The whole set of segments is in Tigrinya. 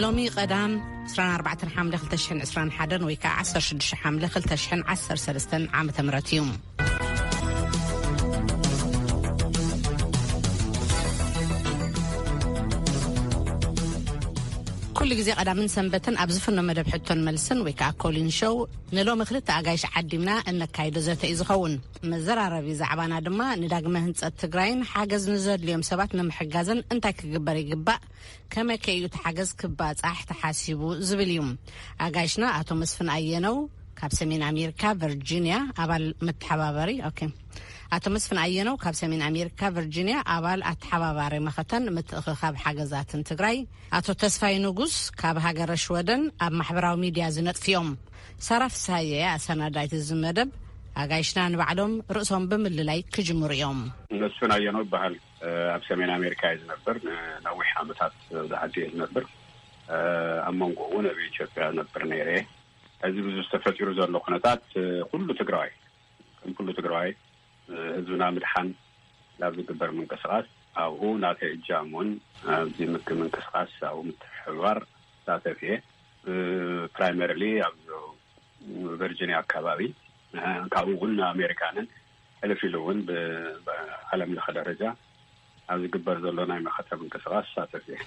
ሎሚ ቀዳም ዕስራን ኣርባዕተን ሓምለ ክልተ ሽሕን ዕስራን ሓደን ወይ ከዓ ዓሰርተ ሽዱሽተ ሓምለ ክልተ ሽሕን ዓሰርተ ሰለስተን ዓመተ ምህረት እዩ። ኩሉ ግዜ ቀዳምን ሰንበትን ኣብ ዝፍኖ መደብ ሕቶን መልስን ወይ ከዓ ኮሊን ሾው ንሎሚ ክልተ ኣጋይሽ ዓዲምና እነካይዶ ዘተ እዩ ዝኸውን። መዘራረቢ ዛዕባና ድማ ንዳግመ ህንጸት ትግራይን ሓገዝ ንዘድልዮም ሰባት ንምሕጋዝን እንታይ ክግበር ይግባእ፣ ከመይ ከ እዩ እቲ ሓገዝ ክባጻሕ ተሓሲቡ ዝብል እዩ። ኣጋይሽና ኣቶ መስፍን ኣየነው ካብ ሰሜን ኣሜሪካ ቨርጂኒያ ኣባል መተሓባበሪ፣ ኦኬ። ኣቶ መስፍን ኣየነው ካብ ሰሜን ኣሜሪካ ቨርጂኒያ ኣባል ኣተሓባባሪ መኸተን ምትእኽኻብ ሓገዛትን ትግራይ፣ ኣቶ ተስፋይ ንጉስ ካብ ሃገረ ሽወደን ኣብ ማሕበራዊ ሚድያ ዝነጥፍዮም። ሳራ ፍስሃየ ኣሰናዳይት እዚ መደብ። ኣጋይሽና ንባዕሎም ርእሶም ብምልላይ ክጅምሩ እዮም። መስፍን ኣየነው ይበሃል። ኣብ ሰሜን ኣሜሪካ እየ ዝነብር። ንነዊሕ ዓመታት ኣብዚ ዓዲ እየ ዝነብር። ኣብ መንጎ እውን ኣብ ኢትዮጵያ ነብር ነይረ። እዚ ብዙ ዝተፈጢሩ ዘሎ ኩነታት ኩሉ ትግራዋይ ከም ኩሉ ትግራዋይ ህዝብና ምድሓን ናብ ዝግበር ምንቅስቃስ ኣብኡ ናተይ እጃም እውን ኣብዚ ምክ ምንቅስቃስ ኣብኡ ምትሕብባር ሳተፍ እየ። ፕራይመሪሊ ኣብ ቨርጂኒያ ኣካባቢ፣ ካብኡ እውን ኣሜሪካንን ሕልፍ ኢሉ እውን ብዓለም ለኸ ደረጃ ኣብ ዝግበር ዘሎ ናይ መኸተ ምንቅስቃስ ሳተፍ እየ።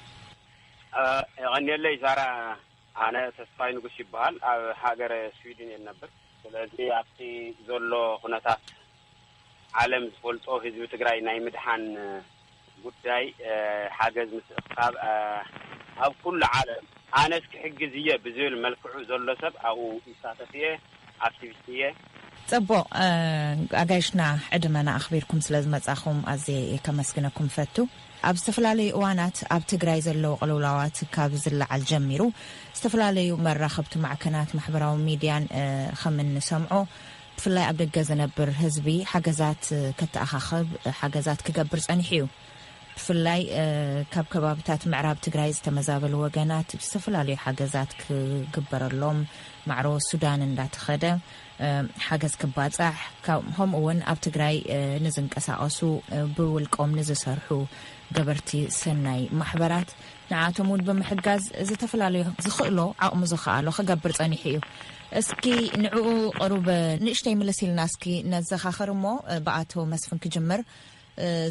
የቐንየለይ ዛራ። ኣነ ተስፋይ ንጉስ ይበሃል። ኣብ ሃገረ ስዊድን እየ ዝነብር። ስለዚ ኣብቲ ዘሎ ኩነታት ዓለም ዝፈልጦ ህዝቢ ትግራይ ናይ ምድሓን ጉዳይ ሓገዝ ምትእኽኻብ ኣብ ኩሉ ዓለም ኣነስ ክሕግዝ እየ ብዝብል መልክዑ ዘሎ ሰብ ኣብኡ ይሳተፍ እየ፣ ኣክቲቪስት እየ። ጽቡቕ። ኣጋይሽና ዕድመና ኣኽቢርኩም ስለ ዝመጻኹም ኣዝየ ከመስግነኩም ፈቱ። ኣብ ዝተፈላለዩ እዋናት ኣብ ትግራይ ዘለዉ ቅልውላዋት ካብ ዝለዓል ጀሚሩ ዝተፈላለዩ መራኸብቲ ማዕከናት ማሕበራዊ ሚድያን ከም እንሰምዖ ብፍላይ ኣብ ደገ ዝነብር ህዝቢ ሓገዛት ከተኣኻኽብ ሓገዛት ክገብር ጸኒሑ እዩ። ብፍላይ ካብ ከባብታት ምዕራብ ትግራይ ዝተመዛበሉ ወገናት ዝተፈላለዩ ሓገዛት ክግበረሎም ማዕሮ ሱዳን እንዳተኸደ ሓገዝ ክባፃሕ፣ ከምኡ እውን ኣብ ትግራይ ንዝንቀሳቐሱ ብውልቆም ንዝሰርሑ ገበርቲ ሰናይ ማሕበራት ንዓቶም እውን ብምሕጋዝ ዝተፈላለዩ ዝኽእሎ ዓቕሙ ዝኸኣሎ ክገብር ፀኒሑ እዩ። እስኪ ንዕኡ ቅሩብ ንእሽተይ ምልስ ኢልና እስኪ ነዘኻኽር እሞ ብኣቶ መስፍን ክጅምር።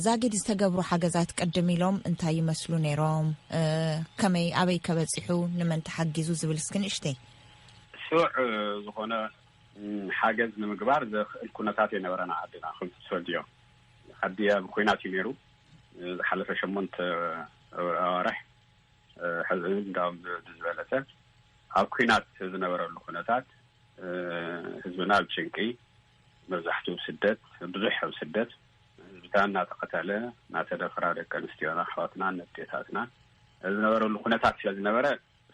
ዛጊድ ዝተገብሩ ሓገዛት ቅድም ኢሎም እንታይ ይመስሉ ነይሮም? ከመይ ኣበይ ከበፂሑ ንመን ተሓጊዙ ዝብል እስኪ ንእሽተይ። ስሩዕ ዝኾነ ሓገዝ ንምግባር ዘኽእል ኩነታት የነበረና ዓድና። ከምቲ ትፈልጥዮ ዓዲ ኣብ ኲናት እዩ ነይሩ። ዝሓለፈ ሸሞንተ ኣዋርሕ ሕዚ እንዳውም ብዝበለፀ ኣብ ኲናት ዝነበረሉ ኩነታት ህዝብና ኣብ ጭንቂ፣ መብዛሕትኡ ስደት፣ ብዙሕ ኣብ ስደት፣ ህዝብታ እናተቐተለ እናተደፍራ ደቂ ኣንስትዮና ኣሕዋትና ነዴታትና ዝነበረሉ ኩነታት ስለ ዝነበረ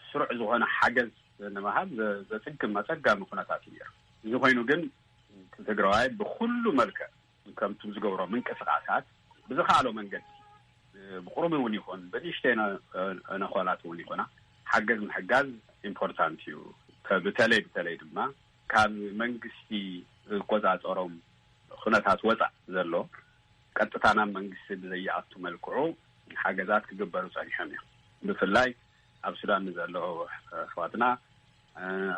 ስሩዕ ዝኾነ ሓገዝ ንምሃብ ዘፅግም ኣፀጋሚ ኩነታት እዩ ነይሩ። እዚ ኮይኑ ግን ትግራዋይ ብኩሉ መልክዕ ከምቱ ዝገብሮ ምንቅስቃሳት ብዝኸኣሎ መንገዲ ብቁሩብ እውን ይኹን ብንእሽተይ ነኾላት እውን ይኹና ሓገዝ ምሕጋዝ ኢምፖርታንት እዩ። ብተለይ ብተለይ ድማ ካብ መንግስቲ ዝቆፃፀሮም ኩነታት ወፃእ ዘሎ ቀጥታ ናብ መንግስቲ ብዘይኣቱ መልክዑ ሓገዛት ክግበሩ ፀኒሖም እዮም። ብፍላይ ኣብ ሱዳን ንዘለዉ ኣሕዋትና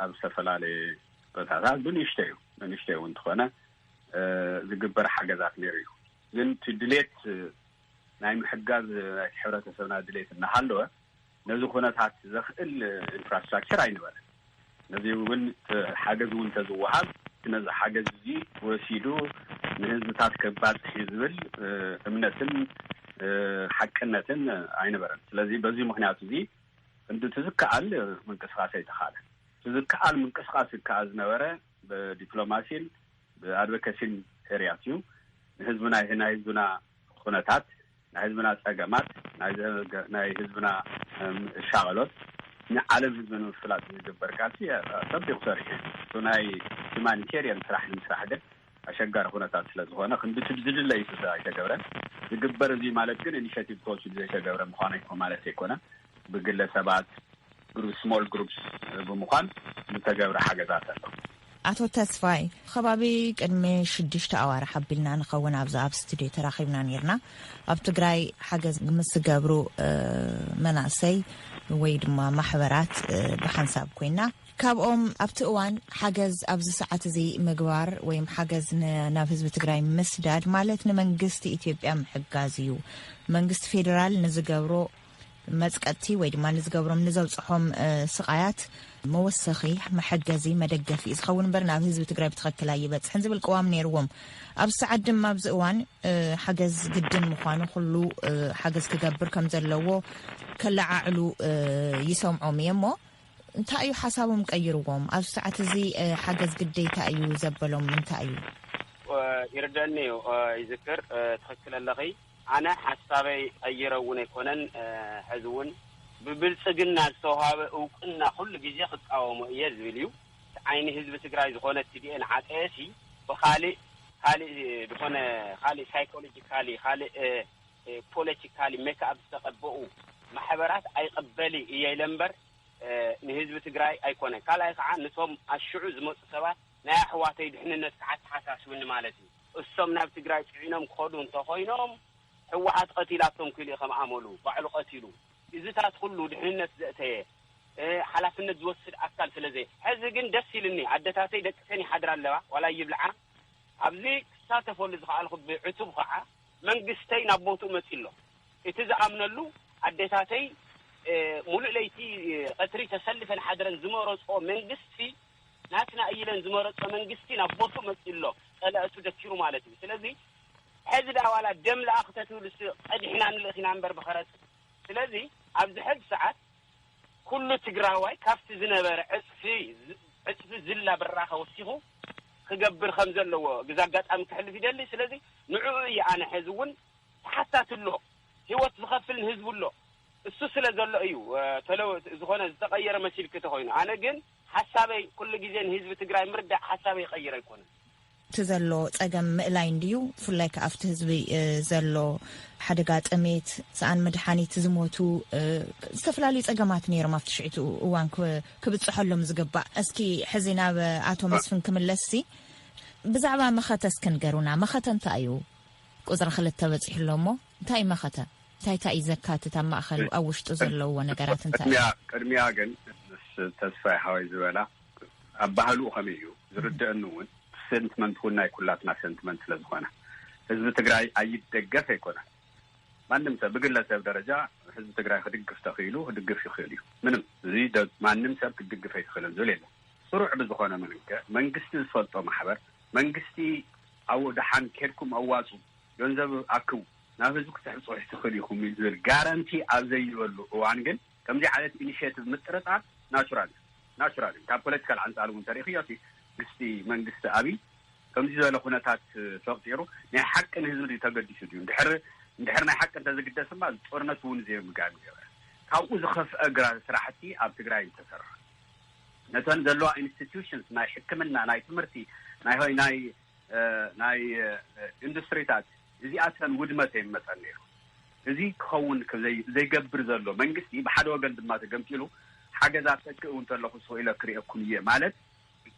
ኣብ ዝተፈላለየ ቦታታት ብንእሽተይ እዩ ብንእሽተይ እውን እንተኾነ ዝግበር ሓገዛት ነይሩ እዩ። ግን እቲ ድሌት ናይ ምሕጋዝ ናይቲ ሕብረተሰብና ድሌት እናሃለወ ነዚ ኩነታት ዘኽእል ኢንፍራስትራክቸር ኣይነበረን። ነዚ እውን ሓገዝ እውን ተዝወሃብ ነዚ ሓገዝ እዚ ወሲዱ ንህዝብታት ከባፅሕ እዩ ዝብል እምነትን ሓቅነትን ኣይነበረን። ስለዚ በዚ ምክንያት እዚ እንዲ ትዝከኣል ምንቅስቃስ ኣይተኻለን። ትዝከኣል ምንቅስቃስ ይከኣል ዝነበረ ብዲፕሎማሲን ብኣድቮኬሲን ኤርያት እዩ። ንህዝብና ናይ ህዝብና ኩነታት ናይ ህዝብና ፀገማት ናይ ህዝብና ሻቐሎት ንዓለም ህዝቢ ንምፍላጥ ዝግበር ቃልሲ ኣፀቢቑ ሰሪሑ። ናይ ሂማኒቴሪያን ስራሕ ንምስራሕ ግን ኣሸጋሪ ኩነታት ስለ ዝኾነ ክንዲ ዝድለ እዩ ኣይተገብረን። ዝግበር እዚ ማለት ግን ኢኒሽቲቭ ተወሲዱ ዘይተገብረ ምዃኑ ማለት ኣይኮነን። ብግለሰባት ግሩፕ ስሞል ግሩፕስ ብምዃን ዝተገብረ ሓገዛት ኣሎ። ኣቶ ተስፋይ፣ ከባቢ ቅድሚ ሽዱሽተ ኣዋርሕ ኣቢልና ንኸውን ኣብዚ ኣብ ስቱድዮ ተራኺብና ነርና። ኣብ ትግራይ ሓገዝ ምስ ዝገብሩ መናእሰይ ወይ ድማ ማሕበራት ብሓንሳብ ኮይና፣ ካብኦም ኣብቲ እዋን ሓገዝ ኣብዚ ሰዓት እዚ ምግባር ወይም ሓገዝ ናብ ህዝቢ ትግራይ ምስዳድ ማለት ንመንግስቲ ኢትዮጵያ ምሕጋዝ እዩ። መንግስቲ ፌደራል ንዝገብሮ መፅቀጥቲ ወይ ድማ ንዝገብሮም ንዘብፅሖም ስቓያት መወሰኺ፣ መሐገዚ፣ መደገፊ ዝኸውን እምበር ናብ ህዝቢ ትግራይ ብትኽክል ኣይበፅሕን ዝብል ቅዋም ነይርዎም። ኣብ ሰዓት ድማ ኣብዚ እዋን ሓገዝ ግድን ምዃኑ፣ ኩሉ ሓገዝ ክገብር ከም ዘለዎ ከለዓዕሉ ይሰምዖም እየ። እሞ እንታይ እዩ ሓሳቦም ቀይርዎም? ኣብዚ ሰዓት እዚ ሓገዝ ግዴታ እዩ ዘበሎም እንታይ እዩ? ይርደኒ እዩ። ይዝክር፣ ትኽክል ኣለኺ። ኣነ ሓሳበይ ቀይረ እውን ኣይኮነን። ሕዚ እውን ብብልፅግና ዝተዋሃበ እውቅና ኩሉ ግዜ ክቃወሞ እየ ዝብል እዩ። ዓይኒ ህዝቢ ትግራይ ዝኾነ ቲ ዲ ኤን ዓጠየሲ ብካሊእ፣ ካሊእ ዝኾነ፣ ካሊእ ሳይኮሎጂካሊ፣ ካሊእ ፖለቲካሊ ሜክኣፕ ዝተቀበኡ ማሕበራት ኣይቀበል እየ ኢለ እምበር ንህዝቢ ትግራይ ኣይኮነን። ካልኣይ ከዓ ንቶም ኣሽዑ ዝመፁ ሰባት ናይ ኣሕዋተይ ድሕንነት ከዓ ተሓሳስብኒ ማለት እዩ። እሶም ናብ ትግራይ ፅዒኖም ክኸዱ እንተኾይኖም፣ ህወሓት ቀቲላቶም ክኢሉ ከም ኣመሉ ባዕሉ ቀቲሉ፣ እዚታት ኩሉ ድሕንነት ዘእተየ ሓላፍነት ዝወስድ ኣካል ስለዘይ፣ ሕዚ ግን ደስ ኢልኒ። ኣደታተይ ደቅሰን ይሓድራ ኣለዋ፣ ዋላ ይብልዓ። ኣብዚ ክሳተፈሉ ዝኸኣልኩ ብዕቱብ ከዓ መንግስተይ ናብ ቦትኡ መፂ ኣሎ። እቲ ዝኣምነሉ ኣደታተይ ሙሉእ ለይቲ ቀትሪ ተሰልፈን ሓድረን ዝመረፅኦ መንግስቲ፣ ናትና ኢለን ዝመረፅኦ መንግስቲ ናብ ቦትኡ መፂ ኣሎ። ፀላእቱ ደኪሩ ማለት እዩ። ስለዚ ሕዚ ዳ ዋላ ደም ለኣ ክተትብሉ ቀዲሕና ንልእኽ ኢና እምበር ብኸረፅ። ስለዚ ኣብዚ ሕዚ ሰዓት ኩሉ ትግራዋይ ካብቲ ዝነበረ ዕፅፊ፣ ዕፅፊ ዝላ ብራኸ ወሲኹ ክገብር ከም ዘለዎ ግዛ ኣጋጣሚ ክሕልፍ ይደሊ። ስለዚ ንዕኡ እዩ ኣነ ሕዚ እውን ተሓታቲ ኣሎ፣ ህይወት ዝኸፍል ንህዝቡ ኣሎ። እሱ ስለ ዘሎ እዩ ተለው ዝኾነ ዝተቐየረ መሲልክ ተኾይኑ። ኣነ ግን ሓሳበይ ኩሉ ግዜ ንህዝቢ ትግራይ ምርዳእ ሓሳበይ ይቐይር ኣይኮነን። እቲ ዘሎ ፀገም ምእላይ እንድዩ፣ ብፍላይ ከኣ ኣብቲ ህዝቢ ዘሎ ሓደጋ ጥሜት፣ ሰኣን መድሓኒት ዝሞቱ፣ ዝተፈላለዩ ፀገማት ነይሮም ኣብቲ ሽዕቱ እዋን ክብፅሐሎም ዝግባእ። እስኪ ሕዚ ናብ ኣቶ መስፍን ክምለስ ሲ፣ ብዛዕባ መኸተ እስኪ ንገሩና። መኸተ እንታይ እዩ? ቁፅሪ ክልተ በፂሑ ኣሎ እሞ እንታይ እዩ መኸተ? እንታይ እንታይ እዩ ዘካትት? ኣብ ማእኸሉ ኣብ ውሽጡ ዘለዎ ነገራት እንታይ እዩ? ቅድሚያ ግን ምስ ተስፋይ ሓወይ ዝበላ ኣብ ባህልኡ ከመይ እዩ ዝርድአኒ እውን፣ ሰንትመንት እውን ናይ ኩላትና ሰንትመንት ስለ ዝኾነ፣ ህዝቢ ትግራይ ኣይደገፍ ኣይኮነን። ማንም ሰብ ብግለሰብ ደረጃ ህዝቢ ትግራይ ክድግፍ ተኽኢሉ ክድግፍ ይኽእል እዩ። ምንም እዚ ማንም ሰብ ክድግፍ ኣይትኽእልን ዝብል የለን። ስሩዕ ብዝኾነ መንገ መንግስቲ ዝፈልጦ ማሕበር፣ መንግስቲ ኣብኡ ደሓን ኬድኩም ኣዋፁ፣ ገንዘብ ኣክቡ፣ ናብ ህዝቢ ክትሕፅሑ ትኽእል ኢኹም እዩ ዝብል ጋረንቲ ኣብ ዘይበሉ እዋን ግን ከምዚ ዓይነት ኢኒሽቲቭ ምጥርጣር ናቹራል እዩ። ናቹራል እዩ። ካብ ፖለቲካል ኣንፃር እውን ተሪእኽዮ እቲ ግስቲ መንግስቲ ኣብይ ከምዚ ዝበለ ኩነታት ተቕፂሩ ናይ ሓቂ ንህዝቢ ድዩ ተገዲሱ ድዩ? እንድሕር እንድሕር ናይ ሓቂ እንተዝግደስ ድማ ጦርነት እውን ዘይምጋብ ይገበረ። ካብኡ ዝኸፍአ ግራ ስራሕቲ ኣብ ትግራይ እዩ ተሰርሑ። ነተን ዘለዋ ኢንስቲትዩሽንስ ናይ ሕክምና፣ ናይ ትምህርቲ፣ ናይ ናይ ናይ ኢንዱስትሪታት እዚኣተን ውድመት የመፀን ነይሩ። እዚ ክኸውን ዘይገብር ዘሎ መንግስቲ ብሓደ ወገን ድማ ተገምጢሉ ሓገዛት ተክእ እውን ተለኹ ስኢለ ክርእየኩም እየ ማለት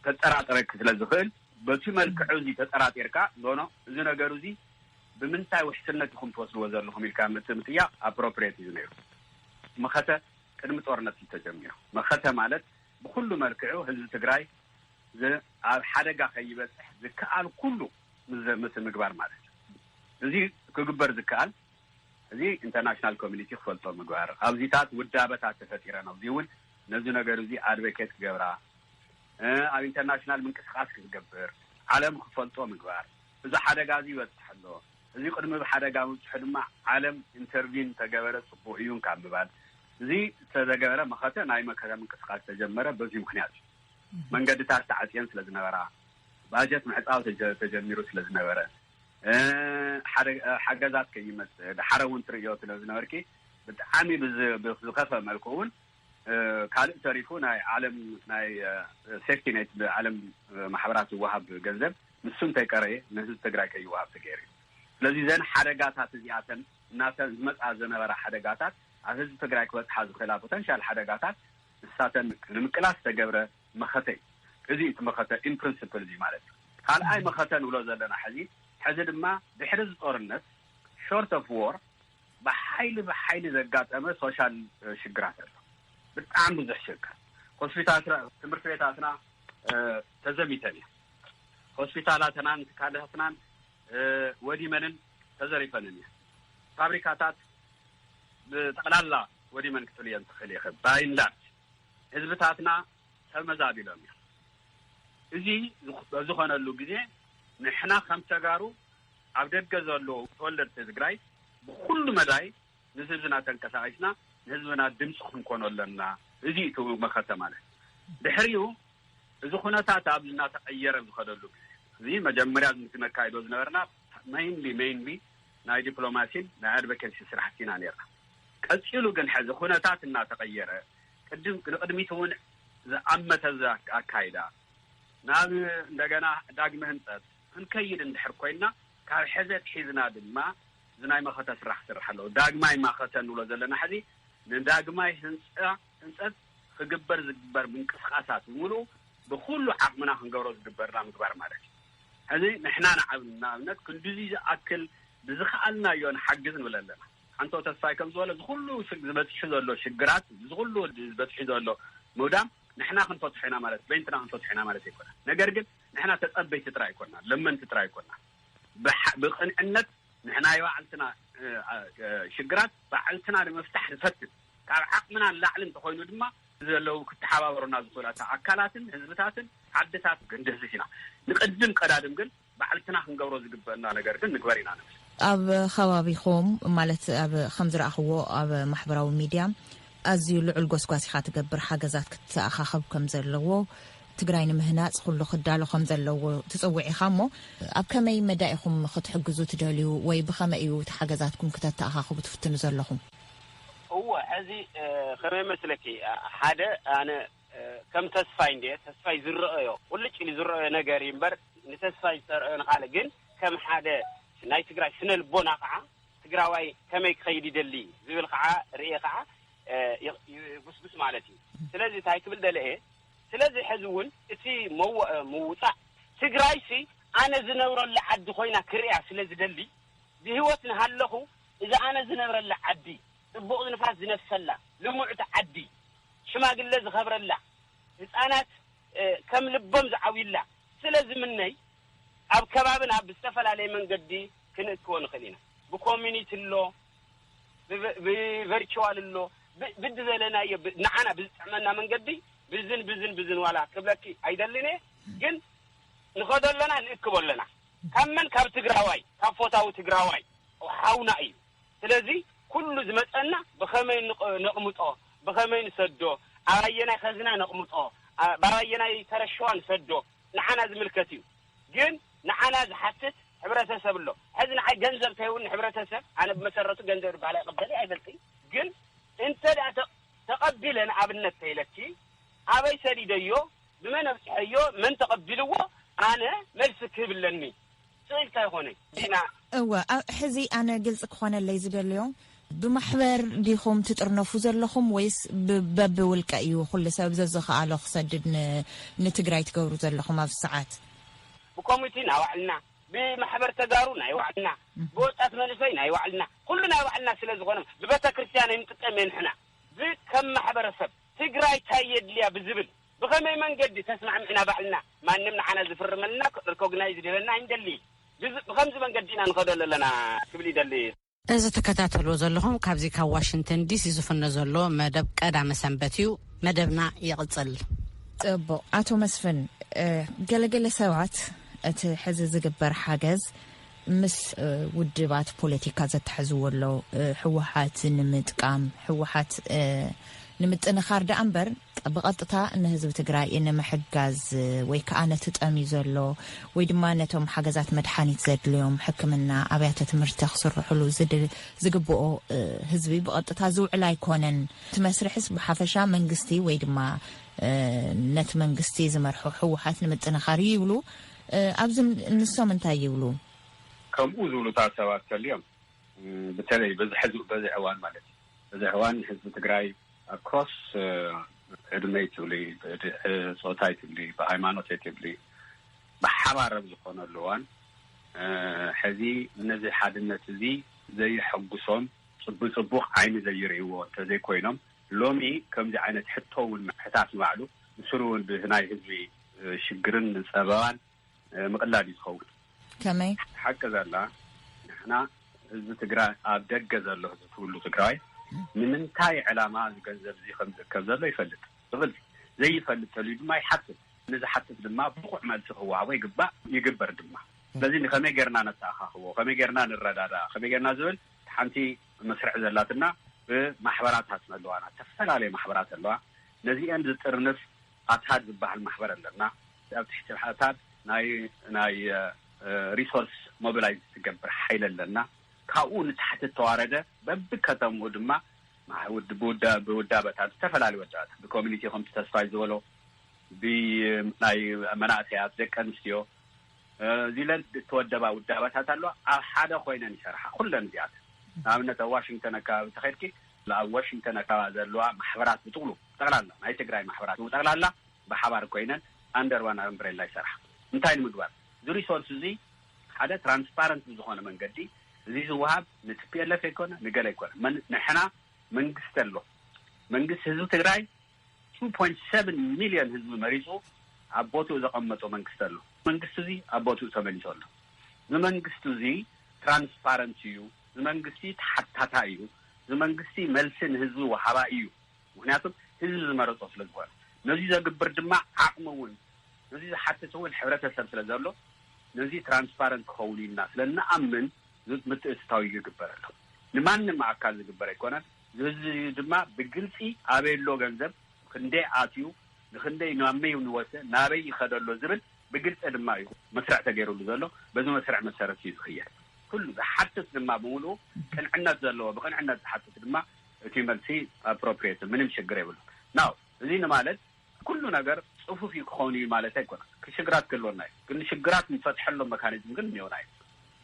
ተጠራጥረክ ስለ ዝኽእል በቲ መልክዑ እዚ ተጠራጢርካ ኖኖ እዚ ነገሩ እዚ ብምንታይ ውሕስነት ኢኹም ትወስድዎ ዘለኹም ኢልካ ምት ምጥያቕ ኣፕሮፕሬት እዩ ነይሩ። መኸተ ቅድሚ ጦርነት እዩ ተጀሚሩ። መኸተ ማለት ብኩሉ መልክዑ ህዝቢ ትግራይ ኣብ ሓደጋ ከይበፅሕ ዝከኣል ኩሉ ምስ ምግባር ማለት እዩ። እዚ ክግበር ዝከኣል እዚ ኢንተርናሽናል ኮሚኒቲ ክፈልጦ ምግባር፣ ኣብዚታት ውዳበታት ተፈጢረን ኣብዚ እውን ነዚ ነገር እዚ ኣድቨኬት ክገብራ ኣብ ኢንተርናሽናል ምንቅስቃስ ክትገብር ዓለም ክፈልጦ ምግባር። እዚ ሓደጋ እዚ ይበፅሕ ኣሎ፣ እዚ ቅድሚ ብሓደጋ ምብፅሑ ድማ ዓለም ኢንተርቪን ተገበረ ፅቡቅ እዩን ካብ ምባል እዚ ዝተገበረ መኸተ ናይ መከተ ምንቅስቃስ ተጀመረ። በዚ ምክንያት እዩ መንገድታት ተዓፅየን ስለ ዝነበራ፣ ባጀት ምዕፃው ተጀሚሩ ስለ ዝነበረ፣ ሓገዛት ከይመፅእ፣ ዳሓረ እውን ትርእዮ ስለ ዝነበርኪ ብጣዕሚ ብዝኸፈ መልክዑ እውን ካልእ ተሪፉ ናይ ዓለም ናይ ሴፍቲ ኔት ብዓለም ማሕበራት ዝወሃብ ገንዘብ ንሱ እንተይቀረየ ንህዝቢ ትግራይ ከይወሃብ ተገይሩ እዩ። ስለዚ ዘን ሓደጋታት እዚኣተን እናተን ዝመፅኣ ዝነበራ ሓደጋታት ኣብ ህዝቢ ትግራይ ክበፅሓ ዝኽእላ ፖተንሻል ሓደጋታት ንሳተን ንምቅላስ ዝተገብረ መኸተ እዩ። እዚ እዩ እቲ መኸተ in principle እዚ ማለት እዩ። ካልኣይ መኸተ ንብሎ ዘለና ሕዚ ሕዚ ድማ ድሕሪ እዚ ጦርነት short of war ብሓይሊ ብሓይሊ ዘጋጠመ social ሽግራት ኣሎ። ብጣዕሚ ብዙሕ ሽግር። ሆስፒታል፣ ትምህርቲ ቤታትና ተዘሚተን እያ። ሆስፒታላትናን ትካላትናን ወዲመንን ተዘሪፈንን እያ። ፋብሪካታት ብጠቕላላ ወዲመን ክትብል እየን ትኽእል እየ። ባይንዳት ህዝብታትና ተመዛቢሎም እዮም። እዚ ዝኾነሉ ግዜ ንሕና ከም ተጋሩ ኣብ ደገ ዘለዉ ተወለድቲ ትግራይ ብኩሉ መዳይ ንህዝብና ተንቀሳቂስና ንህዝብና ድምፂ ክንኮኖ ኣለና። እዚ እቲ መኸተ ማለት ድሕሪኡ እዚ ኩነታት ኣብ እናተቐየረ ዝኸደሉ ግዜ እዚ መጀመርያ ነካይዶ ዝነበርና mainly mainly ናይ ዲፕሎማሲን ናይ ኣድቮኬሲ ስራሕቲ ኢና ነርና። ቀፂሉ ግን ሕዚ ኩነታት እናተቐየረ ቅድም ንቅድሚት እውን ዝኣመተ ኣካይዳ ናብ እንደገና ዳግመ ህንፀት ክንከይድ እንድሕር ኮይንና ካብ ሕዚ ኣትሒዝና ድማ እዚ ናይ መኸተ ስራሕ ክስራሕ ኣለዎ። ዳግማይ ማኸተ ንብሎ ዘለና ሕዚ ንዳግማይ ህንፃ ህንፀት ክግበር ዝግበር ምንቅስቃሳት ብምሉኡ ብኩሉ ዓቕምና ክንገብሮ ዝግበርና ምግባር ማለት እዩ። ሕዚ ንሕና ንዓብ ንኣብነት ክንድዚ ዝኣክል ብዝኸኣልናዮ ንሓግዝ ንብል ኣለና። ሓንቶ ተስፋይ ከም ዝበሎ እዚ ኩሉ ዝበፅሑ ዘሎ ሽግራት እዚ ኩሉ ዝበፅሑ ዘሎ ምውዳም ንሕና ክንፈትሖ ኢና ማለት በይንትና ክንፈትሖ ኢና ማለት ኣይኮነን። ነገር ግን ንሕና ተፀበይቲ ጥራይ ኣይኮና ለመንቲ ጥራይ ኣይኮና። ብቅንዕነት ንሕና የባዕልትና ሽግራት ባዕልትና ንምፍታሕ ንፈትን ካብ ዓቕምና ንላዕሊ እንተኮይኑ ድማ ዘለዉ ክተሓባበሩና ዝኽእሉ ኣካላትን ህዝብታትን ዓድታት ክንድህስስ ኢና። ንቅድም ቀዳድም ግን ባዕልትና ክንገብሮ ዝግበአና ነገር ግን ንግበር ኢና ንብል። ኣብ ከባቢኹም ማለት ኣብ ከም ዝረኣኽዎ ኣብ ማሕበራዊ ሚድያ ኣዝዩ ልዑል ጎስጓስ ኢኻ ትገብር፣ ሓገዛት ክትኣኻኸብ ከም ዘለዎ፣ ትግራይ ንምህናፅ ኩሉ ክዳሎ ከም ዘለዎ ትፅውዕ ኢኻ። እሞ ኣብ ከመይ መዳ ኢኹም ክትሕግዙ ትደልዩ ወይ ብኸመይ እዩ እቲ ሓገዛትኩም ክተተኣኻኽቡ ትፍትኑ ዘለኹም? እወ፣ ሕዚ ከመይ መስለኪ፣ ሓደ ኣነ ከም ተስፋይ እንደ ተስፋይ ዝረአዮ ቁልጭ ኢሉ ዝረአዮ ነገር እዩ እምበር ንተስፋይ ዝተረአዮ ንካልእ ግን ከም ሓደ ናይ ትግራይ ስነ ልቦና ከዓ ትግራዋይ ከመይ ክኸይድ ይደሊ ዝብል ከዓ ርእየ ከዓ ይጉስጉስ ማለት እዩ። ስለዚ እንታይ ክብል ደለ እየ፣ ስለዚ ሕዚ እውን እቲ ምውፃእ ትግራይሲ ኣነ ዝነብረሉ ዓዲ ኮይና ክርእያ ስለ ዝደሊ ብህይወት ንሃለኹ እዚ ኣነ ዝነብረላ ዓዲ ፅቡቕ ንፋስ ዝነፍሰላ ልሙዕቲ ዓዲ ሽማግለ ዝኸብረላ ህፃናት ከም ልቦም ዝዓብዩላ ስለ ዝምነይ ኣብ ከባብና ብዝተፈላለየ መንገዲ ክንእክቦ ንኽእል ኢና። ብኮሚኒቲ ኣሎ፣ ብቨርቹዋል ኣሎ፣ ብድዘለናዮ ንዓና ብዝጥዕመና መንገዲ ብዝን ብዝን ብዝን ዋላ ክብለኪ ኣይደልን እየ፣ ግን ንኸዶ ኣለና ንእክቦ ኣለና። ካብ መን? ካብ ትግራዋይ፣ ካብ ፎታዊ ትግራዋይ ሓውና እዩ። ስለዚ ኩሉ ዝመፀና ብኸመይ ነቕምጦ፣ ብኸመይ ንሰዶ፣ ኣብ ኣየናይ ኸዝና ነቕምጦ፣ ኣብ ኣየናይ ተረሸዋ ንሰዶ ንዓና ዝምልከት እዩ። ግን ንዓና ዝሓትት ሕብረተሰብ ኣሎ። ሕዚ ንዓይ ገንዘብ ተይውን ንሕብረተሰብ ኣነ ብመሰረቱ ገንዘብ ዝበሃል ኣይቕበል ኣይፈልጥን። ግን እንተ ተቐቢለ ንኣብነት ተይለኪ ኣበይ ሰዲደዮ ብመን ኣብፅሐዮ መን ተቐቢልዎ ኣነ መልሲ ክህብ ኣለኒ። ስቕ ኢልካ ይኾነ ዲና። እወ፣ ሕዚ ኣነ ግልፂ ክኾነለይ ዝደልዮ ብማሕበር ዲኹም ትጥርነፉ ዘለኹም ወይስ በብውልቀ እዩ ኩሉ ሰብ ዘዝኸኣሎ ክሰድድ ንትግራይ ትገብሩ ዘለኹም ኣብዚ ሰዓት? ብኮሚቲ ናይ ባዕልና፣ ብማሕበር ተጋሩ ናይ ባዕልና፣ ብወጣት መንእሰይ ናይ ባዕልና፣ ኩሉ ናይ ባዕልና ስለ ዝኾነ ብቤተ ክርስቲያን ኣይንጥቀም እየ ንሕና። ብከም ማሕበረሰብ ትግራይ ታይ የድልያ ብዝብል ብኸመይ መንገዲ ተስማዕሚዕና ባዕልና ማንም ንዓና ዝፍርመልና ሪኮግናይዝ ዝህበና ኣይንደሊ። ብኸምዚ መንገዲ ኢና ንኸዶ ዘለና ክብል ይደሊ። እዚ ትከታተልዎ ዘለኹም ካብዚ ካብ ዋሽንግተን ዲሲ ዝፍኖ ዘሎ መደብ ቀዳመ ሰንበት እዩ። መደብና ይቕጽል። ጽቡቕ። ኣቶ መስፍን፣ ገለገለ ሰባት እቲ ሕዚ ዝግበር ሓገዝ ምስ ውድባት ፖለቲካ ዘተሐዝዎ ኣሎ፣ ህወሓት ንምጥቃም፣ ህወሓት ንምጥንኻር ደኣ እምበር ብቐጥታ ንህዝቢ ትግራይ ንምሕጋዝ ወይ ከዓ ነቲ ጠምዩ ዘሎ ወይ ድማ ነቶም ሓገዛት መድሓኒት ዘድልዮም ሕክምና ኣብያተ ትምህርቲ ክስርሕሉ ዝግብኦ ህዝቢ ብቐጥታ ዝውዕል ኣይኮነን። እቲ መስርሕስ ብሓፈሻ መንግስቲ ወይ ድማ ነቲ መንግስቲ ዝመርሖ ህወሓት ንምጥንኻር እዩ ይብሉ። ኣብዚ ንሶም እንታይ ይብሉ? ከምኡ ዝብሉታት ሰባት ተልዮም ብተለይ በዚ ሕዚ በዚ እዋን ማለት እዩ በዚ እዋን ህዝቢ ትግራይ ኣክሮስ ዕድመይ ትብሊ፣ ብጾታይ ትብሊ፣ ብሃይማኖተይ ትብሊ፣ ብሓባር ኣብ ዝኾነሉ እዋን፣ ሕዚ ነዚ ሓድነት እዚ ዘይሐጉሶም፣ ብጽቡቕ ዓይኒ ዘይርእይዎ እንተዘይኮይኖም፣ ሎሚ ከምዚ ዓይነት ሕቶ እውን ምሕታት ንባዕሉ፣ ንስሩ እውን ብናይ ህዝቢ ሽግርን ጸበባን ምቕላድ እዩ ዝኸውን። ከመይ? ሓቂ ዘላ፣ ንሕና ህዝቢ ትግራይ፣ ኣብ ደገ ዘሎ ህዝቢ፣ ኩሉ ትግራይ፣ ንምንታይ ዕላማ እዚ ገንዘብ እዚ ከም ዝእከብ ዘሎ ይፈልጥ። ብግልፂ ዘይፈልጥ ተልዩ ድማ ይሓትት። ንዝሓትት ድማ ብቑዕ መልሲ ክወሃቦ ይግባእ፣ ይግበር ድማ። ስለዚ ንኸመይ ጌርና ነተኣኻኽቦ፣ ከመይ ጌርና ንረዳዳ፣ ከመይ ጌርና ዝብል ሓንቲ መስርዕ ዘላትና ብማሕበራታትና ኣለዋና፣ ዝተፈላለዩ ማሕበራት ኣለዋ። ነዚአን ዝጥርንፍ ኣታድ ዝበሃል ማሕበር ኣለና። ኣብ ትሕቲ ኣታድ ናይ ናይ ሪሶርስ ሞቢላይዝ ትገብር ሓይል ኣለና። ካብኡ ንታሕቲ ተዋረደ፣ በብከተምኡ ድማ ብውዳበታት፣ ዝተፈላለዩ ወዳበታት፣ ብኮሚኒቲ ከምቲ ተስፋይ ዝበሎ፣ ብናይ መናእሰያት፣ ደቂ ኣንስትዮ፣ እዚ ኢለን እተወደባ ውዳበታት ኣለዋ። ኣብ ሓደ ኮይነን ይሰርሓ ኩለን እዚኣተን። ንኣብነት ኣብ ዋሽንግተን ኣከባቢ ተኸድኪ፣ ኣብ ዋሽንግተን ኣከባቢ ዘለዋ ማሕበራት ብጥቕሉ፣ ጠቕላላ ናይ ትግራይ ማሕበራት ብጠቕላላ ብሓባር ኮይነን ኣንደር ዋን ኣምብሬላ ይሰርሓ። እንታይ ንምግባር? እዚ ሪሶርስ እዚ ሓደ ትራንስፓረንት ብዝኾነ መንገዲ፣ እዚ ዝወሃብ ንቲፒኤልኤፍ ኣይኮነ፣ ንገለ ኣይኮነ። ንሕና መንግስቲ ኣሎ። መንግስቲ ህዝቢ ትግራይ ቱ ፖይንት ሰቨን ሚልዮን ህዝቢ መሪፁ ኣብ ቦትኡ ዘቐመጦ መንግስቲ ኣሎ። መንግስቲ እዚ ኣብ ቦትኡ ተመሊሱ ኣሎ። እዚ መንግስቲ እዚ ትራንስፓረንት እዩ። እዚ መንግስቲ ተሓታታ እዩ። እዚ መንግስቲ መልሲ ንህዝቢ ወሃባ እዩ። ምክንያቱም ህዝቢ ዝመረፆ ስለ ዝኾነ፣ ነዚ ዘግብር ድማ ዓቕሚ እውን፣ ነዚ ዝሓትት እውን ሕብረተሰብ ስለ ዘሎ፣ ነዚ ትራንስፓረንት ክኸውን ኢልና ስለ እንኣምን፣ ምትእትታው ይግበር ኣሎ። ንማንም ኣካል ዝግበር ኣይኮነን። ህዝቢ ድማ ብግልፂ ኣበይ ኣሎ ገንዘብ፣ ክንደይ ኣትዩ፣ ንክንደይ፣ ናመይ ንወሰ፣ ናበይ ይኸደ ኣሎ ዝብል ብግልፂ ድማ እዩ መስርዕ ተገይሩሉ ዘሎ። በዚ መስርዕ መሰረት እዩ ዝኽየድ። ኩሉ ዝሓትት ድማ ብምሉኡ ቅንዕነት ዘለዎ፣ ብቅንዕነት ዝሓትት ድማ እቲ መልሲ ኣፕሮፕሪየት፣ ምንም ሽግር የብሉ። ናው እዚ ንማለት ኩሉ ነገር ፅፉፍ እዩ ክኸውን እዩ ማለት ኣይኮነን። ክሽግራት ክህልወና እዩ፣ ግን ሽግራት ንፈትሐሎም መካኒዝም ግን እኒሆና እዩ።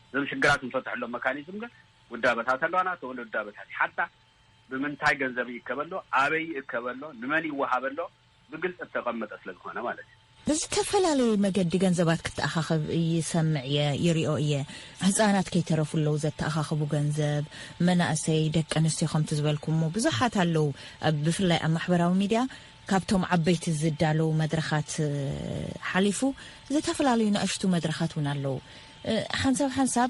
እዞም ሽግራት ንፈትሐሎም መካኒዝም ግን ውዳበታት ኣለዋና። ተወለ ውዳበታት ይሓታ፣ ብምንታይ ገንዘብ ይእከበሎ፣ ኣበይ ይእከበሎ፣ ንመን ይወሃበሎ ብግልፂ እተቐመጠ ስለ ዝኾነ ማለት እዩ። ብዝተፈላለየ መገዲ ገንዘባት ክተኣኻኸብ ይሰምዕ እየ፣ ይሪኦ እየ። ህፃናት ከይተረፉ ኣለዉ ዘተኣኻኽቡ ገንዘብ፣ መናእሰይ፣ ደቂ ኣንስትዮ ከምቲ ዝበልኩሞ ብዙሓት ኣለዉ። ኣብ፣ ብፍላይ ኣብ ማሕበራዊ ሚድያ ካብቶም ዓበይቲ ዝዳለዉ መድረኻት፣ እ፣ ሓሊፉ ዝተፈላለዩ ንኣሽቱ መድረኻት እውን ኣለዉ። እ፣ ሓንሳብ ሓንሳብ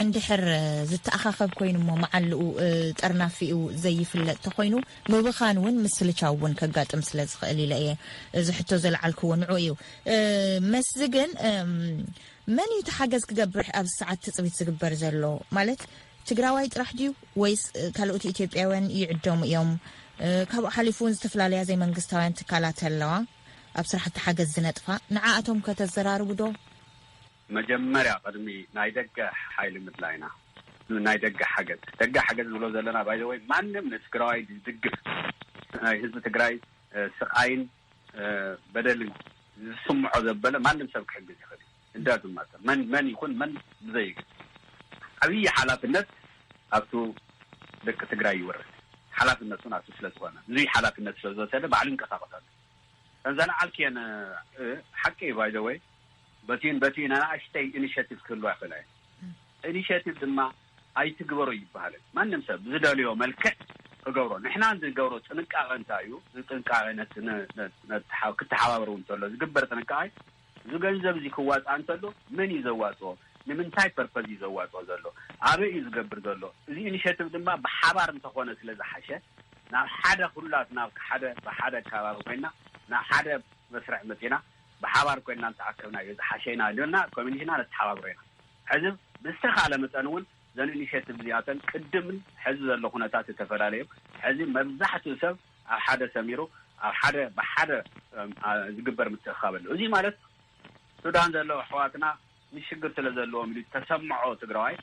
እንድሕር ዝተኣኻኸብ ኮይኑ እሞ መዓልኡ፣ እ፣ ጠርናፊኡ ዘይፍለጥ ተኾይኑ ምብኻን እውን ምስልቻው እውን ከጋጥም ስለ ዝኽእል ኢለ እየ እዚ ሕቶ ዘልዓልክዎ ንዑ እዩ። እ፣ መስዚ ግን፣ እም፣ መን እዩ እቲ ሓገዝ ክገብር ኣብዚ ሰዓት ትጽቢት ዝግበር ዘሎ? ማለት ትግራዋይ ጥራሕ ድዩ ወይስ፣ እ፣ ካልኦት ኢትዮጵያውያን ይዕደሙ እዮም? እ፣ ካብኡ ሓሊፉ እውን ዝተፈላለያ ዘይመንግስታውያን ትካላት ኣለዋ ኣብ ስራሕቲ ሓገዝ ዝነጥፋ። ንዓኣቶም ከተዘራርቡ ዶ? መጀመርያ ቅድሚ ናይ ደገ ሓይሊ ምድላይና፣ ናይ ደገ ሓገዝ፣ ደገ ሓገዝ ዝብሎ ዘለና ባይዘወይ ማንም ንትግራዋይ ዝድግፍ፣ ናይ ህዝቢ ትግራይ፣ እ፣ ስቃይን፣ እ፣ በደልን ዝስምዖ ዘበለ ማንም ሰብ ክሕግዝ ይኽእል እዩ። እንዳ ድማ ሰብ መን፣ መን ይኹን መን ብዘይግድ ዓብዪ ሓላፍነት ኣብቱ ደቂ ትግራይ ይወርድ። ሓላፍነቱ ናቱ ስለ ዝኾነ፣ ብዙይ ሓላፍነት ስለ ዝወሰደ ባዕሉ ይንቀሳቐስ ኣሎ። እዘን ኣልክየን፣ እ፣ ሓቂ እዩ። ባይ ዘ ወይ በቲን በቲን ኣናእሽተይ ኢኒሽቲቭ ክህልዋ ይኽእላ እየን። ኢኒሽቲቭ ድማ ኣይትግበሮ ይበሃልን። ማንም ሰብ ዝደልዮ መልክዕ ክገብሮ። ንሕና ዝገብሮ ጥንቃቐ እንታይ እዩ? እዚ ጥንቃቐ ነት-፣ ነ-፣ ነ-፣ ነተሓ-፣ ክተሓባበር እውን እንተሎ ዝግበር ጥንቃቐ፣ እዚ ገንዘብ እዚ ክዋፃእ እንተሎ መን እዩ ዘዋፅኦ? ንምንታይ ፐርፐዝ እዩ ዘዋፅኦ ዘሎ? ኣበይ እዩ ዝገብር ዘሎ? እዚ ኢኒሽቲቭ ድማ ብሓባር እንተኾነ ስለ ዝሓሸ፣ ናብ ሓደ ኩላትና፣ ናብ ሓደ፣ ብሓደ ከባቢ ኮይና፣ ናብ ሓደ መስርዕ መፂና፣ ብሓባር ኮይና እንተኣከብና እዩ ዝሓሸ ኢና ኢልና ኮሚኒቲና ነተሓባብሮ ኢና። ሕዚ ብዝተኻለ መጠን እውን እዘን ኢኒሽቲቭ እዚኣተን ቅድምን ሕዚ ዘሎ ኩነታት ዝተፈላለዩ፣ ሕዚ መብዛሕትኡ ሰብ ኣብ ሓደ ሰሚሩ፣ ኣብ ሓደ፣ ብሓደ፣ እም፣ ኣ-፣ ዝግበር ምትእኽኻብ ኣሎ። እዚ ማለት ሱዳን ዘለዉ ኣሕዋትና ንሽግር ስለ ዘለዎም ኢሉ ተሰምዖ ትግራዋይ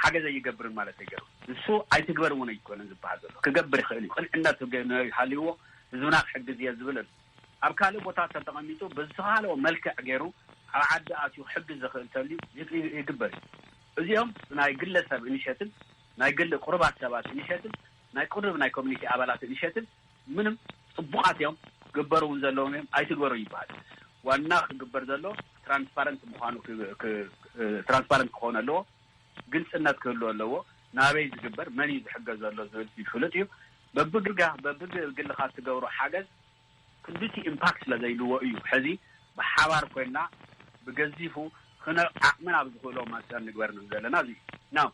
ሓገዝ ኣይገብርን ማለት ኣይገርም። ንሱ ኣይትግበር እውን ኣይኮነን ዝበሃል ዘሎ። ክገብር ይኽእል እዩ። ቅንዕነት ገ-፣ ሃልይዎ ህዝብና ክሕግዝ እየ ዝብል ኣሎ። ኣብ ካልእ ቦታ ተተቐሚጡ ብዝተኻለኦ መልክዕ ገይሩ ኣብ ዓዲ ኣትዩ ክሕግዝ ዝኽእል ተልዩ ይግ-፣ ይግበር እዩ። እዚኦም ናይ ግለሰብ ኢኒሼቲቭ፣ ናይ ግል ቁሩባት ሰባት ኢኒሼቲቭ፣ ናይ ቁሩብ ናይ ኮሚኒቲ ኣባላት ኢኒሼቲቭ ምንም ጽቡቓት እዮም፣ ክግበሩ እውን ዘለዎም እዮም፣ ኣይትግበሩ ይበሃል። ዋና ክግበር ዘሎ ትራንስፓረንት ምዃኑ፣ ትራንስፓረንት ክኾን ኣለዎ፣ ግልፅነት ክህልዎ ኣለዎ። ናበይ ዝግበር፣ መን እዩ ዝሕገዝ ዘሎ ዝብል ፍሉጥ እዩ። በብግልጋ በብግልኻ ትገብሮ ሓገዝ ክንድቲ ኢምፓክት ስለ ዘይልዎ እዩ። ሕዚ ብሓባር ኮይና ብገዚፉ ክነ ዓቕምና ኣብ ዝኽእሎ መጠን ንግበር ዘለና እዚ ናው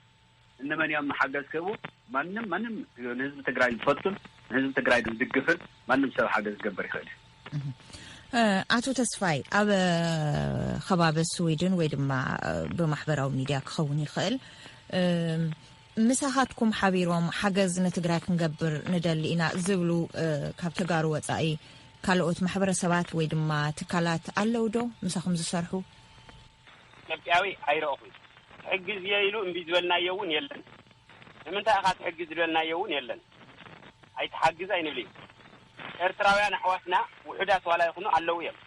እንመን እዮም ሓገዝ ክህቡ? ማንም ማንም ንህዝቢ ትግራይ ዝፈቱን ንህዝቢ ትግራይ ዝድግፍን ማንም ሰብ ሓገዝ ክገብር ይኽእል እዩ። ኣቶ ተስፋይ፣ ኣብ ከባቢ ስዊድን ወይ ድማ ብማሕበራዊ ሚድያ ክኸውን ይኽእል፣ ምሳኻትኩም ሓቢሮም ሓገዝ ንትግራይ ክንገብር ንደሊ ኢና ዝብሉ ካብ ተጋሩ ወፃኢ ካልኦት ማሕበረሰባት ወይ ድማ ትካላት ኣለዉ ዶ ምሳኹም ዝሰርሑ? ኢትዮጵያዊ ኣይረእኹን። ትሕግዝ እየ ኢሉ እምቢ ዝበልናዮ እውን የለን። ንምንታይ ኢኻ ትሕግዝ ዝበልናዮ እውን የለን። ኣይትሓግዝ ኣይንብል እዩ። ኤርትራውያን ኣሕዋትና ውሑዳት ዋላ ይኹኑ ኣለዉ እዮም።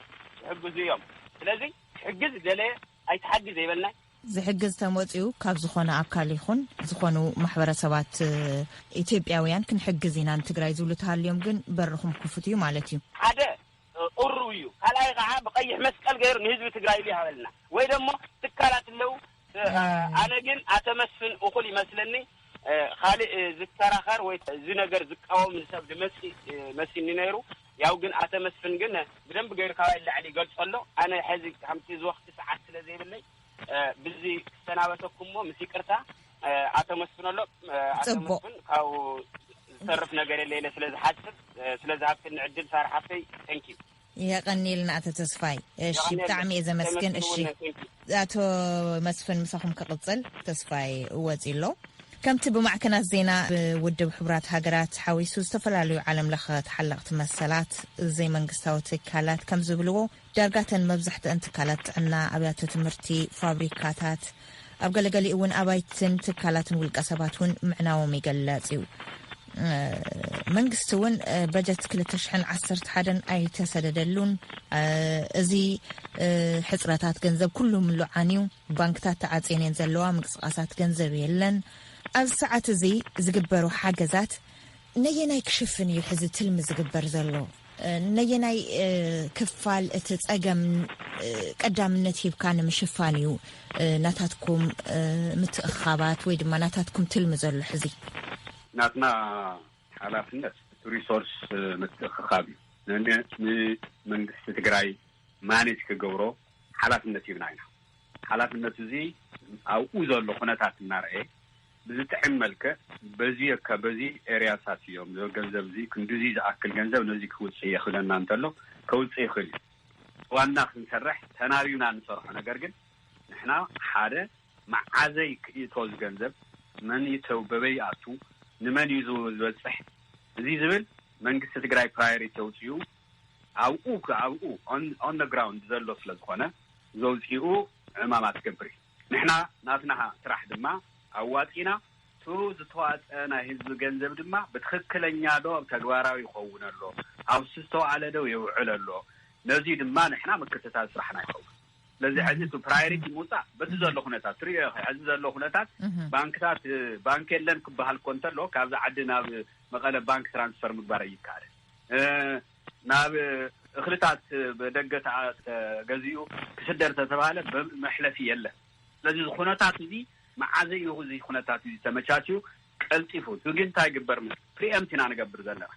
ይሕግዙ እዮም። ስለዚ ትሕግዝ ደለየ ኣይትሓግዝ ዘይበልናይ። ዝሕግዝ ተመፅኡ ካብ ዝኾነ ኣካል ይኹን ዝኾኑ ማሕበረሰባት ኢትዮጵያውያን ክንሕግዝ ኢና ንትግራይ ዝብሉ ተሃልዮም ግን በርኹም ክፉት እዩ ማለት እዩ። ሓደ ቁሩ እዩ። ካልኣይ ከዓ ብቀይሕ መስቀል ገይሩ ንህዝቢ ትግራይ ኢሉ ይሃበልና ወይ ደሞ ትካላት ኣለዉ። ኣነ ግን ኣተመስፍን እኹል ይመስለኒ። ካልእ ዝከራኸር ወይ እዚ ነገር ዝቃወም ሰብ ድመፅእ መሲኒ ነይሩ። ያው ግን ኣተመስፍን ግን ብደንብ ገይሩ ካባይ ላዕሊ ይገልፆ ኣሎ። ኣነ ሕዚ ከምቲ ዝወቅቲ ሰዓት ስለ ዘይብለይ ብዚ ክሰናበተኩም ሞ ምስ ይቅርታ ኣተመስፍን ኣሎ። ኣተመስፍን ካብኡ ዝተርፍ ነገር የለ ኢለ ስለ ዝሓስብ ስለ ዝሃብክኒ ዕድል ሳር ሓፍተይ thank you። የቐንየልና ኣቶ ተስፋይ። እሺ ብጣዕሚ እየ ዘመስግን። እሺ ኣቶ መስፍን ምሳኹም ክቕፅል ተስፋይ እወፂ ኣሎ። ከምቲ ብማዕከናት ዜና ብውድብ ሕቡራት ሃገራት ሓዊሱ ዝተፈላለዩ ዓለም ለኸ ተሓለቕቲ መሰላት ዘይመንግስታዊ ትካላት ከም ዝብልዎ ዳርጋተን መብዛሕትአን ትካላት ጥዕና ኣብያተ ትምህርቲ ፋብሪካታት ኣብ ገለገሊ እውን ኣባይትን ትካላትን ውልቀ ሰባት እውን ምዕናዎም ይገለጽ እዩ። መንግስቲ እውን በጀት ክልተ ሽሕን ዓሰርተ ሓደን ኣይተሰደደሉን። እዚ ሕፅረታት ገንዘብ ኩሉ ምሉዓን እዩ። ባንክታት ተዓፅየን እየን ዘለዋ፣ ምንቅስቃሳት ገንዘብ የለን። ኣብዚ ሰዓት እዚ ዝግበሩ ሓገዛት ነየናይ ክሽፍን እዩ ሕዚ ትልሚ ዝግበር ዘሎ? ነየናይ ክፋል እቲ ፀገም ቀዳምነት ሂብካ ንምሽፋን እዩ ናታትኩም ምትእኻባት ወይ ድማ ናታትኩም ትልሚ ዘሎ ሕዚ? ናትና ሓላፍነት ሪሶርስ ምትእኽኻብ እዩ። ንመንግስቲ ትግራይ ማኔጅ ክገብሮ ሓላፍነት ሂብና ኢና። ሓላፍነት እዚ ኣብኡ ዘሎ ኩነታት እናርኣየ ብዝጥዕም መልክዕ በዚ በዚ ኤርያታት እዮም ገንዘብ እዚ ክንድዚ ዝኣክል ገንዘብ ነዚ ክውፅእ እየ ክብለና እንተሎ ከውፅእ ይኽእል እዩ። ዋና ክንሰርሕ ተናቢብና እንሰርሖ ነገር ግን ንሕና ሓደ መዓዘይ ክእቶ ዝገንዘብ መን ይተው በበይ ይኣቱ ንመን እዩ ዝበፅሕ እዚ ዝብል መንግስቲ ትግራይ ፕራዮሪቲ ኣውፅኡ ኣብኡ ኣብኡ on the ground ዘሎ ስለ ዝኾነ ዘውፅኡ ዕማማት ትገብር እዩ። ንሕና ናትና ስራሕ ድማ ኣዋፂና ቱ ዝተዋፀ ናይ ህዝቢ ገንዘብ ድማ ብትኽክለኛ ዶ ተግባራዊ ይኸውን ኣሎ ኣብሱ ዝተዋዕለ ዶ የውዕል ኣሎ ነዚ ድማ ንሕና ምክትታል ስራሕና ይኸውን። ስለዚ ሕዚ እቲ ፕራዮሪቲ ምውፃእ በዚ ዘሎ ኩነታት ትሪኦ ኢኻ። ሕዚ ዘሎ ኩነታት ባንክታት ባንክ የለን ክበሃል እኮ እንተሎ ካብዚ ዓዲ ናብ መቐለ ባንክ ትራንስፈር ምግባር ኣይከኣልን። ናብ እኽልታት ብደገ ተገዚኡ ክስደር ተተባሃለ መሕለፊ የለን። ስለዚ እዚ ኩነታት እዚ መዓዘ እዩ እዚ ኩነታት እዚ ተመቻችዩ ቀልጢፉ እዚ ግን እንታይ ግበር ም ፕሪኤምት ኢና ንገብር ዘለና።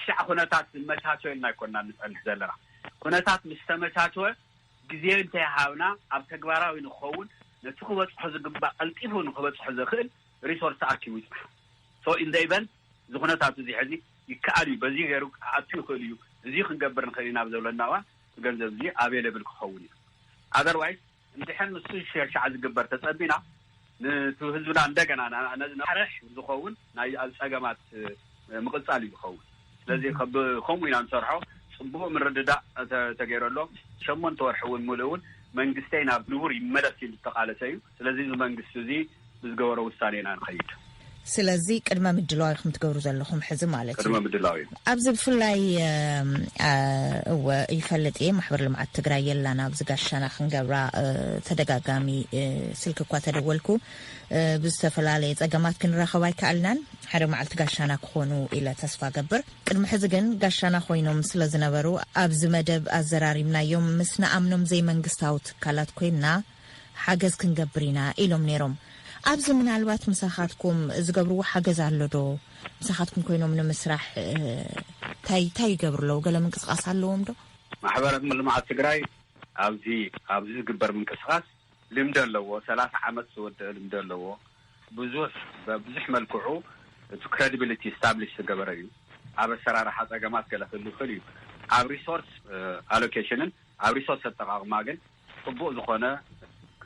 ሻዕ ኩነታት ዝመቻቸወ ኢልና ኣይኮና ንፀንሕ ዘለና። ኩነታት ምስ ተመቻቸወ ግዜ እንተይሃብና ኣብ ተግባራዊ ንክኸውን ነቲ ክበፅሖ ዝግባእ ቀልጢፉ ንክበፅሖ ዘኽእል ሪሶርስ ተኣኪቡ ይፅናሕ። So in the event እዚ ኩነታት እዚ ሕዚ ይከኣል እዩ፣ በዚ ገይሩ ክኣቱ ይኽእል እዩ፣ እዚ ክንገብር ንኽእል ኢና ኣብ ዘብለና እዋን እቲ ገንዘብ እዚ ኣቬለብል ክኸውን እዩ። ኣዘርዋይስ እንድሕር ንሱ ሸሻዕ ዝግበር ተፀቢና ንቱ ህዝብና እንደገና ነዚ ማሕረሕ ዝኸውን ናይ ኣብ ፀገማት ምቕፃል እዩ ዝኸውን። ስለዚ ከምኡ ኢና ንሰርሖ። ፅቡቕ ምርድዳእ ተገይረሎም ሸሞንተ ወርሒ እውን ሙሉእ እውን መንግስተይ ናብ ንቡር ይመለስ ኢሉ ዝተቓለሰ እዩ። ስለዚ እዚ መንግስቲ እዚ ብዝገበሮ ውሳኔ ኢና ንኸይድ። ስለዚ ቅድመ ምድላው ኢኹም ትገብሩ ዘለኹም ሕዚ ማለት እዩ። ቅድመ ምድላው እዩ። ኣብዚ ብፍላይ፣ እም፣ አ፣ እወ፣ ይፈልጥ እየ፣ ማሕበር ልምዓት ትግራይ የላን ኣብዚ ጋሻና ክንገብራ፣ እ፣ ተደጋጋሚ፣ እ፣ ስልኪ እኳ ተደወልኩ፣ እ፣ ብዝተፈላለየ ጸገማት ክንራኸብ ኣይከኣልናን። ሓደ መዓልቲ ጋሻና ክኾኑ ኢለ ተስፋ ገብር። ቅድሚ ሕዚ ግን ጋሻና ኮይኖም ስለ ዝነበሩ፣ ኣብዚ መደብ ኣዘራሪብናዮም፣ ምስ ንኣምኖም ዘይመንግስታዊ ትካላት ኮይንና ሓገዝ ክንገብር ኢና ኢሎም ነይሮም። ኣብዚ ምናልባት ምሳኻትኩም ዝገብርዎ ሓገዝ ኣሎ ዶ? ምሳኻትኩም ኮይኖም ንምስራሕ፣ እ፣ ታይ፣ ታይ ይገብሩ ኣለዉ? ገለ ምንቅስቃስ ኣለዎም ዶ? ማሕበራት ልምዓት ትግራይ ኣብዚ፣ ኣብዚ ዝግበር ምንቅስቃስ ልምዲ ኣለዎ። ሰላሳ ዓመት ዝወደአ ልምዲ ኣለዎ። ብዙሕ፣ በብዙሕ መልክዑ እቲ ክሬዲቢሊቲ ስታብሊሽ ዝገበረ እዩ። ኣብ ኣሰራርሓ ጸገማት ገለ ክህሉ ይኽእል እዩ። ኣብ ሪሶርስ፣ እ፣ ኣሎኬሽንን ኣብ ሪሶርስ ኣጠቓቕማ ግን ጽቡቕ ዝኾነ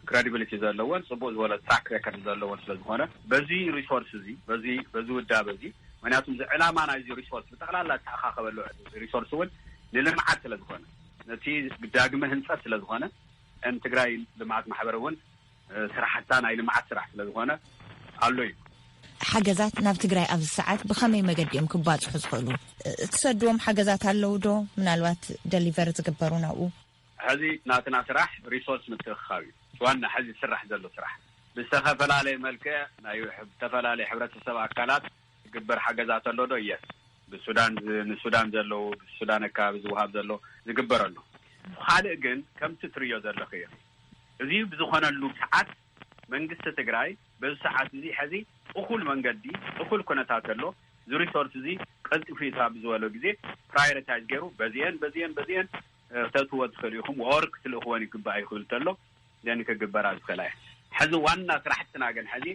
ክሬዲቢሊቲ ዘለዎን ጽቡቕ ዝበለ ትራክ ሬከርድ ዘለዎን ስለ ዝኾነ፣ በዚ ሪሶርስ እዚ፣ በዚ፣ በዚ ውዳበ እዚ፣ ምክንያቱም እዚ ዕላማ ናይዚ ሪሶርስ ብጠቕላላ ዝተኣኻኸበሉ ሪሶርስ እውን ንልምዓት ስለ ዝኾነ፣ ነቲ ዳግመ ህንጸት ስለ ዝኾነ፣ ን ትግራይ ልምዓት ማሕበር እውን፣ እ፣ ስራሕታ ናይ ልምዓት ስራሕ ስለ ዝኾነ ኣሎ እዩ። ሓገዛት ናብ ትግራይ ኣብዚ ሰዓት ብኸመይ መገዲ እዮም ክባጽሑ ዝኽእሉ? እ፣ እትሰድዎም ሓገዛት ኣለዉ ዶ? ምናልባት ደሊቨር ዝግበሩ ናብኡ? ሕዚ ናትና ስራሕ ሪሶርስ ምትእኽኻብ እዩ። ዋና ሕዚ ዝስራሕ ዘሎ ስራሕ ብዝተፈላለየ መልክዕ ናይ ሕብ-፣ ዝተፈላለየ ሕብረተሰብ ኣካላት ዝግበር ሓገዛት ኣሎ ዶ? የስ። ብሱዳን ዝ-፣ ንሱዳን ዘለዉ፣ ብሱዳን ኣካባቢ ዝወሃብ ዘሎ ዝግበር ኣሎ። ካልእ ግን ከምቲ ትርእዮ ዘለኺ እዩ። እዚ ብዝኾነሉ ሰዓት መንግስቲ ትግራይ በዚ ሰዓት እዚ ሕዚ እኹል መንገዲ፣ እኹል ኩነታት ኣሎ። እዚ ሪሶርስ እዚ ቀልጢፉ ይእትዋ ብዝበሎ ግዜ ፕራዮሪታይዝ ገይሩ በዚአን፣ በዚአን፣ በዚአን፣ እ፣ ክተእትዎ ትኽእሉ ኢኹም፣ ኦር ክትልእኽወን ይግባእ እዩ ክብል ተሎ፣ ዘን ክግበራ ዝኽእላ እየን። ሕዚ ዋና ስራሕትና ግን ሕዚ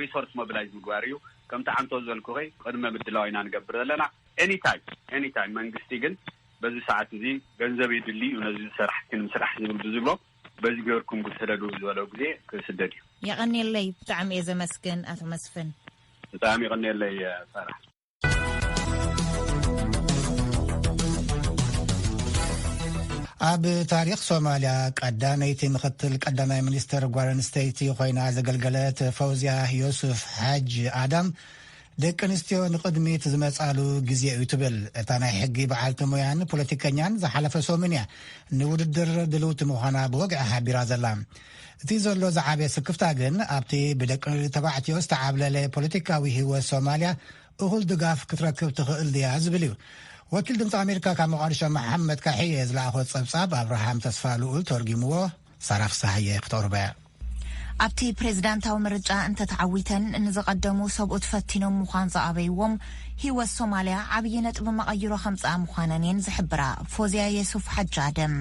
ሪሶርስ ሞቢላይዝ ምግባር እዩ። ከምቲ ዓንቶ ዝበልኩኺ ቅድመ ምድላው ኢና ንገብር ዘለና። ኤኒታይም፣ ኤኒታይም መንግስቲ ግን በዚ ሰዓት እዚ ገንዘብ የድሊ እዩ ነዚ ስራሕ ክንስራሕ ዝብል ብዝብሎ፣ በዚ ገርኩም ግሰደዱ ዝበሎ ግዜ ክስደድ እዩ። የቐንየለይ፣ ብጣዕሚ እየ ዘመስግን ኣቶ መስፍን። ብጣዕሚ የቐንየለይ፣ ሳራ። ኣብ ታሪኽ ሶማልያ ቀዳመይቲ ምኽትል ቀዳማይ ሚኒስትር ጓል ኣንስተይቲ ኮይና ዘገልገለት ፈውዝያ ዮሱፍ ሓጅ ኣዳም፣ ደቂ ኣንስትዮ ንቕድሚት ዝመጻሉ ግዜ እዩ ትብል እታ ናይ ሕጊ በዓልቲ ሞያን ፖለቲከኛን ዝሓለፈ ሰሙን እያ ንውድድር ድልውቲ ምዃና ብወግዒ ሓቢራ ዘላ። እቲ ዘሎ ዝዓበየ ስክፍታ ግን ኣብቲ ብደቂ ተባዕትዮ ዝተዓብለለ ፖለቲካዊ ህይወት ሶማልያ እኹል ድጋፍ ክትረክብ ትኽእል ድያ ዝብል እዩ። ወኪል ድምፂ ኣሜሪካ ካብ መቓድሾ መሓመድ ካሕየ ዝለኣኾ ጸብጻብ ኣብርሃም ተስፋ ልኡል ተርጊምዎ፣ ሳራ ፍሳሃየ ክተቕርበያ። ኣብቲ ፕሬዝዳንታዊ ምርጫ እንተተዓዊተን ንዝቐደሙ ሰብኡት ፈቲኖም ምዃን ዝኣበይዎም፣ ህይወት ሶማልያ ዓብዪ ነጥቢ መቐይሮ ከምፅኣ ምዃነን እየን ዝሕብራ። ፎዝያ የሱፍ ሓጂ ኣደም፣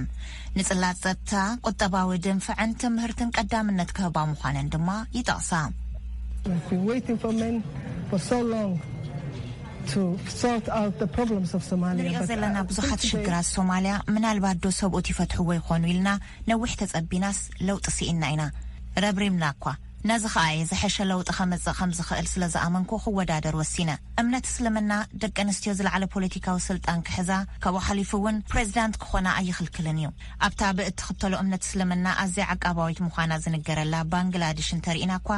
ንፅላት ጸጥታ፣ ቁጠባዊ ድንፍዕን ትምህርትን ቀዳምነት ክህባ ምዃነን ድማ ይጠቕሳ። We've been waiting for men for so long to sort out the problems of Somalia, ንሪኦ but, ዘለና uh, ብዙሓት since they ሽግራት ሶማልያ ምናልባት ዶ ሰብኡት ይፈትሕዎ ይኾኑ ኢልና ነዊሕ ተጸቢናስ ለውጢ ስኢንና ኢና። ረብሪብና እኳ። ነዚ ኸኣ እየ ዝሐሸ ለውጢ ከመጽእ ከም ዝኽእል ስለ ዝኣመንኩ ክወዳደር ወሲነ። እምነት እስልምና ደቂ ኣንስትዮ ዝለዓለ ፖለቲካዊ ስልጣን ክሕዛ፣ ካብኡ ሓሊፉ እውን ፕሬዝዳንት ክኾና ኣይኽልክልን እዩ። ኣብታ ብእትኽተሎ እምነት እስልምና ኣዝያ ዓቃባዊት ምዃና ዝንገረላ ባንግላድሽ እንተርኢና እኳ፣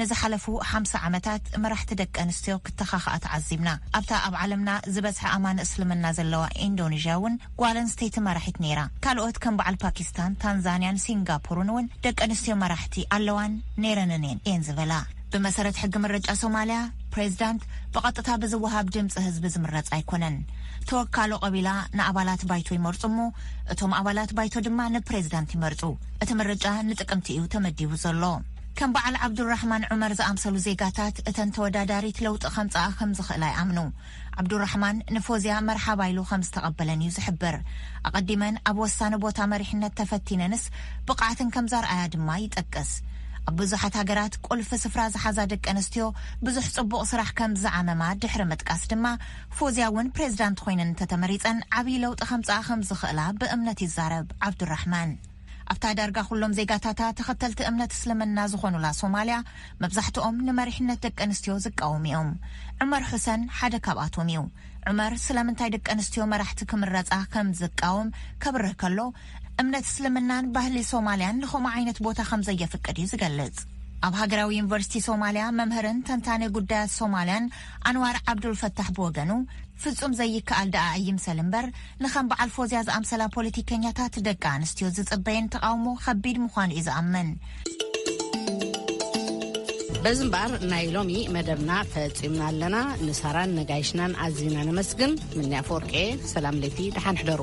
ንዝሓለፉ ሓምሳ ዓመታት መራሕቲ ደቂ ኣንስትዮ ክተኻኽኣ ተዓዚብና። ኣብታ ኣብ ዓለምና ዝበዝሐ ኣማኒ እስልምና ዘለዋ ኢንዶኔዥያ እውን ጓል ኣንስተይቲ መራሒት ነይራ። ካልኦት ከም በዓል ፓኪስታን፣ ታንዛንያን ሲንጋፖርን እውን ደቂ ኣንስትዮ መራሕቲ ኣለዋን ነይረንን እየን፣ እየን ዝበላ። ብመሰረት ሕጊ ምርጫ ሶማልያ፣ ፕሬዝዳንት ብቐጥታ ብዝወሃብ ድምፂ ህዝቢ ዝምረፅ ኣይኮነን። ተወካሎ ቀቢላ ንኣባላት ባይቶ ይመርፁ እሞ፣ እቶም ኣባላት ባይቶ ድማ ንፕሬዝዳንት ይመርፁ። እቲ ምርጫ ንጥቅምቲ እዩ ተመዲቡ ዘሎ። ከም በዓል ዓብዱራሕማን ዑመር ዝኣምሰሉ ዜጋታት እተን ተወዳዳሪት ለውጢ ከምፅኣ ከም ዝኽእላ ይኣምኑ። ዓብዱራሕማን ንፎዝያ መርሓባ ኢሉ ከም ዝተቐበለን እዩ ዝሕብር። ኣቐዲመን ኣብ ወሳኒ ቦታ መሪሕነት ተፈቲነንስ ብቕዓትን ከም ዘርኣያ ድማ ይጠቅስ። ኣብ ብዙሓት ሃገራት ቁልፊ ስፍራ ዝሓዛ ደቂ ኣንስትዮ ብዙሕ ጽቡቕ ስራሕ ከም ዝዓመማ ድሕሪ ምጥቃስ ድማ፣ ፎዝያ እውን ፕሬዝዳንት ኮይነን እንተተመሪጸን ዓብዪ ለውጢ ከምጽኣ ከም ዝኽእላ ብእምነት ይዛረብ ዓብዱራሕማን። ኣብታ ዳርጋ ኩሎም ዜጋታታ ተኸተልቲ እምነት እስልምና ዝኾኑላ ሶማልያ፣ መብዛሕትኦም ንመሪሕነት ደቂ ኣንስትዮ ዝቃወሙ እዮም። ዑመር ሑሰን ሓደ ካብኣቶም እዩ። ዑመር ስለምንታይ ደቂ ኣንስትዮ መራሕቲ ክምረጻ ከም ዝቃወም ከብርህ ከሎ፣ እምነት እስልምናን ባህሊ ሶማልያን ንኸምኡ ዓይነት ቦታ ከም ዘየፍቅድ እዩ ዝገልጽ። ኣብ ሃገራዊ ዩኒቨርሲቲ ሶማልያ መምህርን ተንታኒ ጉዳያት ሶማልያን ኣንዋር ዓብዱልፈታሕ ብወገኑ፣ ፍጹም ዘይከኣል ደኣ ኣይምሰል እምበር፣ ንኸም በዓል ፎዝያ ዝኣምሰላ ፖለቲከኛታት ደቂ ኣንስትዮ ዝጽበየን ተቓውሞ ከቢድ ምዃኑ እዩ ዝኣምን። በዚ እምበኣር ናይ ሎሚ መደብና ፈጺምና ኣለና። ንሳራን ነጋይሽናን ኣዚና ነመስግን። ምንያ ኣፈወርቂ፣ ሰላም ለይቲ፣ ደሓን ሕደሩ።